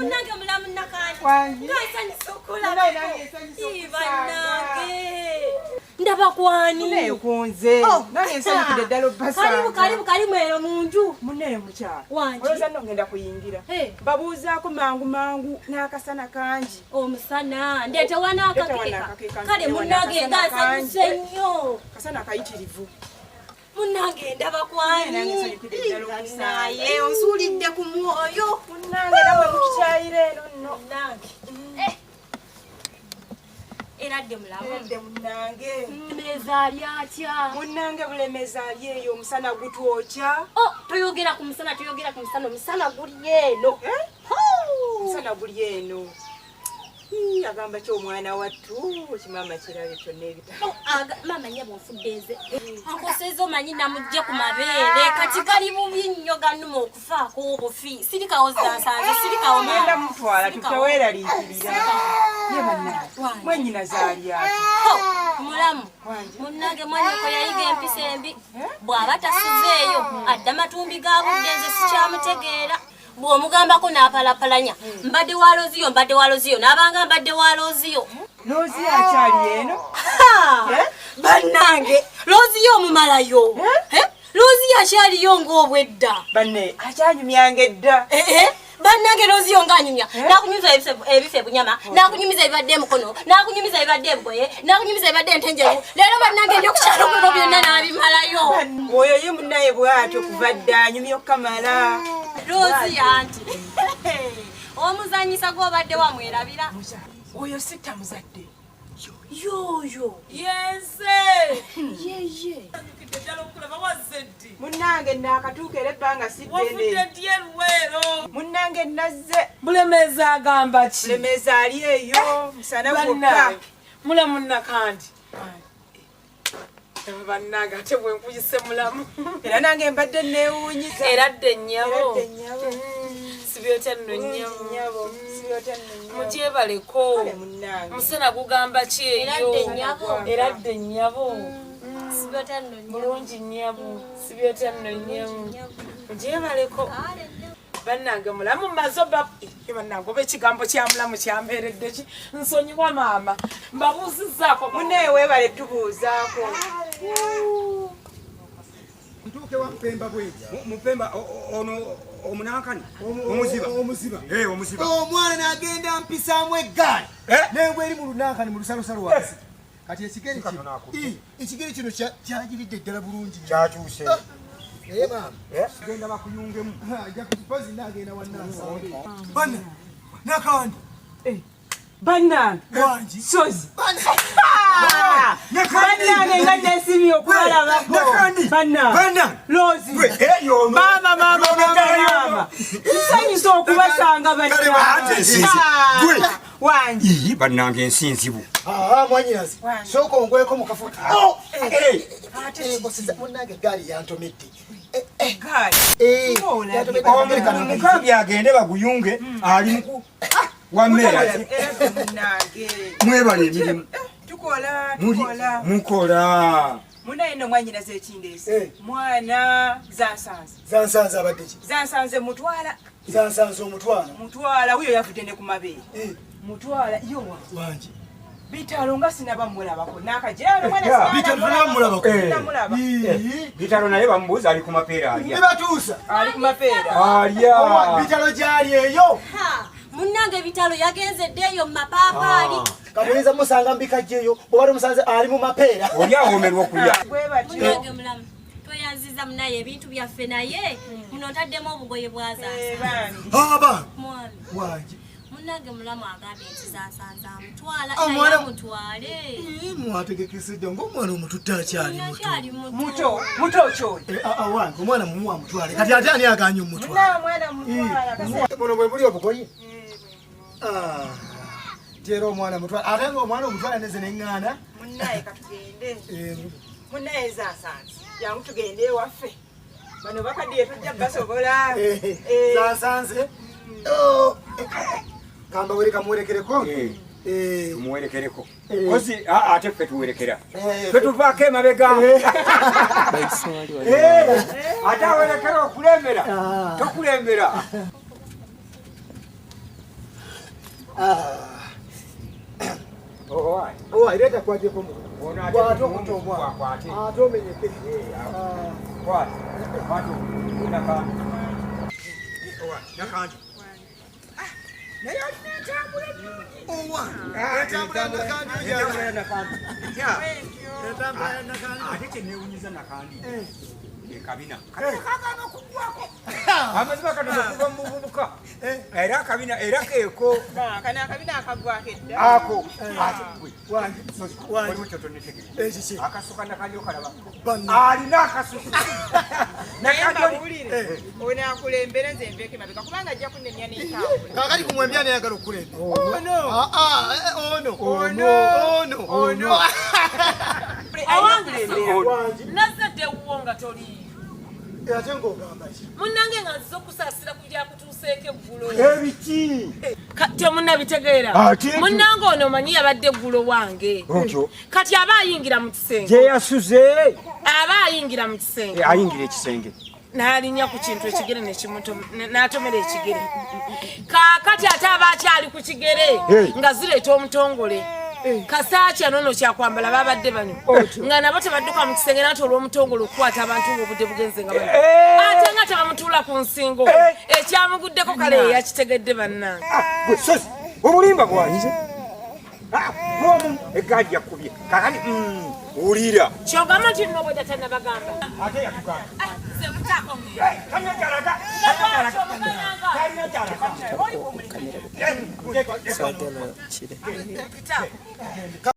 Munnange mulamu Nakandi. Wangi. Nga nsanyusa Munnaye nange okulabako. nsanyusa Ii, okusanga. bannange. Ndaba kwani? Munnaye kunze. Oh. Nange nsanyukidde ddala obbasanga. Karibu karibu karibu ero mu nju. Munnaye mukyala. Wangi. Olowooza nno ngenda kuyingira. Eh. Babuuzaako mangu mangu n'akasana kangi. Omusana ndeetewa Ndeetewa n'akakeeka. n'akakeeka, Kale ndeetewa munnange nga n'akasana nsanyuse kangi. nnyo. Kasana kayitirivu. Munnange ndaba Munnaye kwani? nange nsanyukidde ddala okusanga. Naye onsuulidde ku mwoyo. Munnange namwe mutukyayira eno nno. Munnange. Eh. Eradde mulamu. Eradde munnange. Bulemeezi ali atya? Munnange Bulemeezi ali eyo omusana gutwokya. Oh, toyogera ku musana, toyogera ku musana, omusana guli eno. Eh? Hoo! Omusana guli eno. Ii, agamba ki omwana wattu kimaama kirabe kyonna ebitabo. Oh, maama nnyabo nfudde nze. Ankoseeza omanyi namugje ku mabeere kati gali bubi nnyo gannuma okufaako obufi. Sirikawo zansanze, sirikawo maama. Ngenda mutwala Sirikawo. tuteweeraliikirira. Ye bannange, Wangi. mwannyina zaali ati. Ho, mulamu. Wangi. Munnange mwannyoko yayiga empisa embi. Bw'aba tasuzeeyo adda matumbi ga budde nze sikyamutegeera. Bw'omugambako n'apalapalanya mbadde wa Looziyo, mbadde wa Looziyo, n'abanga mbadde wa Looziyo. Looziyo akyali eno? Ha! Bannange, Looziyo omumalayo. Eh? Eh? Looziyo akyaliyo ng'obwedda. Banne, akyanyumyanga edda. Eh, eh. Bannange Looziyo ng'anyumya. N'akunyumiza ebifa ebunyama, n'akunyumiza ebibadde emukono, n'akunyumiza ebibadde ebugoye, n'akunyumiza ebibadde entenjeru. Leero bannange ebyokukyalo kuno byonna n'abimalayo. Oyo ye munnaye bw'atyo kuva dda anyumya okukamala. Looziyo anti. Omuzannyisa gw'obadde wamwerabira. Oyo sitta muzadde. Yoyo. Yenze. Yeye. Nsanyukidde ddala okulaba wazze ddi? Munnange naakatuuka era ebbanga si Wafudde ddene. ddi eruweero? Munnange nazze. Bulemeezi agamba ki? Bulemeezi ali eyo musana gwokka. Bannange, mulamu Nakandi. Bannange ate bwe nkuyise mulamu. Era nange mbadde neewuunyiza. Eradde nnyabo. Eradde nnyabo. Sibyotya nno Bulungi nnyabo. nnyabo. Sibyotya nno nnyabo. Mugyebaleko. Kale munnange. Musana gugamba ki eyo? Eradde nnyabo. Eradde nnyabo. Sibyotya nno nnyabo. Bulungi nnyabo. Sibyotya nno nnyabo. Mugyebaleko. Kale nnyabo. Bannange mulamu mmaze oba bannange oba ekigambo kya mulamu kyampeeredde ki? Nsonyiwa maama. Mbabuuzizzaako. Munnaye weebale tubuuzaako. Ntuuke wa Mpemba bweti. Mupemba ono omunankani omuziba. Omuziba. Eh, omuziba. Omwana n'agenda mpisaamu eggaali. Eh? Nengwa eri mu lunankani mu lusalosalo wansi. Kati ekigere kino. Katono ako. Ii, ekigere kino kyagiridde ddala bulungi. Kyakyuse. Naye maama. Eh? Genda bakuyungemu. Ajja kupozi n'agenda wa Nansamba. Banna, Nakandi. Bannange. Wangi. Sozi. Banna. Bannange nga nesimye okubalabako. Nakandi. Bannange. Bannange. Loozi. Gwe, eh, yono. Maama, maama, Yono maama, ddala yono. maama. Nsanyusa okubasanga Kale ate ensinzi. bannange. Gwe. Wangi. Ii, bannange ensi nzibu. Ah, mwanyinazi. Sooka ongweko mu kafu. Oh! Eh, Eh, nkoseza munnange eggaali yantomedde. Gaali. Eh, Ng'olabye. yantomedde akagere kano. omukambi agende baguyunge ali muku wammeera Eradde munnange. mwebale emirimu Tukola, Muli- tukola. mukola Munnaye nno mwannyinaze ekindeese. Eh. Mwana zansanze. Zansanze abadde ki? Zansanze mutwala. Zansanze omutwala. Mutwala wuyo yavudde ne ku mabeere. Eh, Mutwala yo wa. wangi. Bitalo nga sinaba mulabako. N'akagira mwana Yeah. sinaba Bitalo tonnamulabako. Eh. Sinamulaba. Ii. Bitalo naye bamubuuza ali ku mapeera alya Bibatuusa. Ali ku mapeera. alya Owa, bitalo gyali eyo. Ha, munnange bitalo yagenze dde eyo mu mapaapaali. Kati oyinza musanga mbikajja eyo bw'oba tomusanze ali mu mapeera. Oli awoomerwa okulya. Bwe batyo. Munnange mulamu. Tweyanziza munaye ebintu byaffe naye muno ntaddemu obugoye bwa Eh, zansanze. bambi. Aba. Mwami. Wangi. Munnange mulamu agambye nti zansanze amutwala Ah, naye mwana- amutwale. Ii, mwategekesedde ng'omwana omututte akyali muto. Akyali muto. Muto, muto kyoyo. Eh, ah, ah, wange omwana mumuwa amutwale. Kati ate ani aganye omutwala? Munna mwana mutwala. Kase. Buno bwe buli obugoye. Ah, nti era omwana mutwala ate nga omwana omutwala neze neŋŋaana. Munnaye katugende. Eh, Munnaye zansanze. Jangu tugende ewaffe. Bano bakaddiye tojja basobola. eh, Eh. zansanze. Oh, kamba wereka muwerekereko. Eh. Eh, Tumuwerekereko. Eh. Kozi ate ffe tuwerekera. Eh. Ffe tuvaako emabega. Eh, ate awerekera okulembera. Ah. Tokulembera. Owa leeta kwateko mu. Kwata okuta omwana. Ate omenyeke. Nakandi. Naye alina entambula ennungi. Owa. Entambula Nakandi. Entambula Nakandi. Entambula Nakandi. Ate kyenneewunyiza Nakandi. Ekabina. Kagaana okuggwako. Amazima katono okuva mu buvubuka. Era akabina era keeko. Kano akabina akaggwako edda. Ako. Ate gwe. Wange. Waliwo kyotonnetegereza. Ekiki? Akasuka Nakandi okalaba. Banno. Alina akasusu. Naye Nakandi oli- mbabuulire ono akulembere nze nveeko emabega kubanga ajja kunnemya n'entambula. Kaakati ku mwembi ani ayagala okukulembera? Ono. Ah, ah, ono. Ono. Ono. Ono. Owange Wangi. nazadde ewuwo nga toliiyo. Ate ng'ogamba ki? Munnange nga nzize okusaasira ku byakutuuseeko eggulo. Ebiki. Temunnabitegeera. Ate Munnange ono omanyi yabadde eggulo wange. Otyo. Kati aba ayingira mu kisenge. Gye yasuze. Aba ayingira mu kisenge. Ayingira ekisenge. N'alinnya ku kintu ekigere n'atomera ekigere. Kaakati ate aba akyali ku kigere nga zireeta omutongole. Kasaakya nono kyakwambala babadde bano nga nabo tebadduka mu kisenge nati olw'omutongole okukwata abantu ng'obudde bugenze nga bano ate nga tebamutuula ku nsingo ekyamuguddeko kale yakitegedde bannange. Gwe sozi obulimba bwange. Bwomu eggaali yakubye kakati wulira. Kyogamba nti nno obwedda tannabagamba. Ate yatugamba. Nze mutaako mu. Talina gy'alaga. Talina gy'alaga. Talina gy'alaga. Mpitaako.